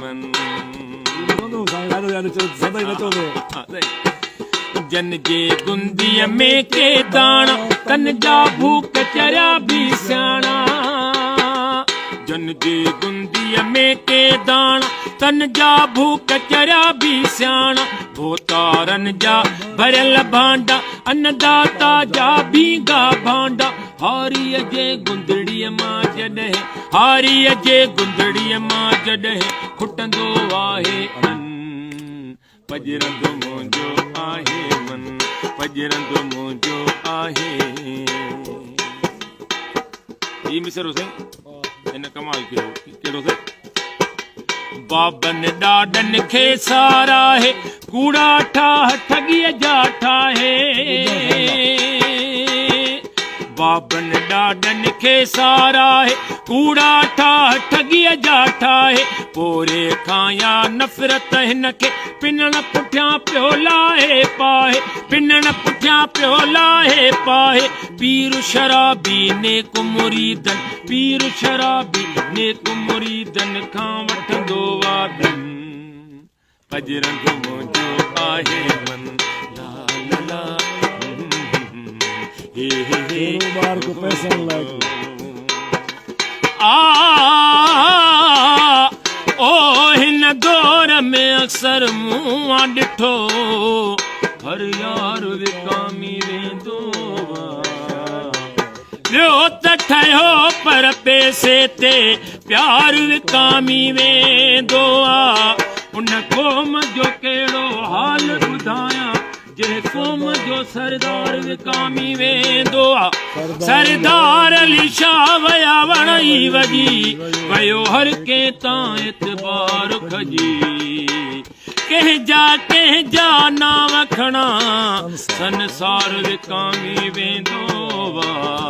من. جن جي گنديء ۾ ڪي داڻا، تن جا ڀوڪ چريا به سياڻا. جن جي گنديء ۾ ڪي داڻا، تن جا ڀوڪ چريا به سياڻا. ڀوتارن جا ڀريل ڀانڊا، انّداتا جا ڀينگا ڀانڊا. هاريء جي گندڙيء مان جڏهن، هاريء جي گندڙيء مان جڏهن کٽندو آهي ان، پڄرندو منهنجو آهي من، پڄرندو منهنجو آهي. هي مصرعو سائين هن ڪمال ڪيو، ڪهڙو سائين؟ بابن ڏاڏن کي ساراهي، ڪوڙا ٺاهه ٺڳيء جا ٺاهي. بابن ڏاڏن کي ساراهي، ڪوڙا ٺاهه ٺڳيء جا ٺاهي. پوري کان يا نفرت هن کي، پنڻ پٺيان پيو لاهي پاهي. پنڻ پٺيان پيو لاهي پاهي. پير شرابي نيڪ مريدن، پير شرابي نيڪ مريدن کان وٺندو وعدن. پڄرندو منهنجو آهي من، لا لا لا هي هي هي. ڪاروبار ڪو پئسن لاء ڪو. آ او هن دور ۾ اڪثر مون آ ڏٺو، هر يار وڪامي ويندو آ. ٻيو ته ٺهيو پر پئسي تي پيار وڪامي ويندو آ. ان قوم جو ڪهڙو حال ٻڌايان، جنهن قوم جو سردار وڪامي ويندو آ. سردار علي شاهه ويا وڻ ئي وڄي ويو، هر ڪنهن تان اعتبار کڄي. ڪنهن جا ڪنهن جا نانء کڻان، سنسار وڪامي ويندو آ.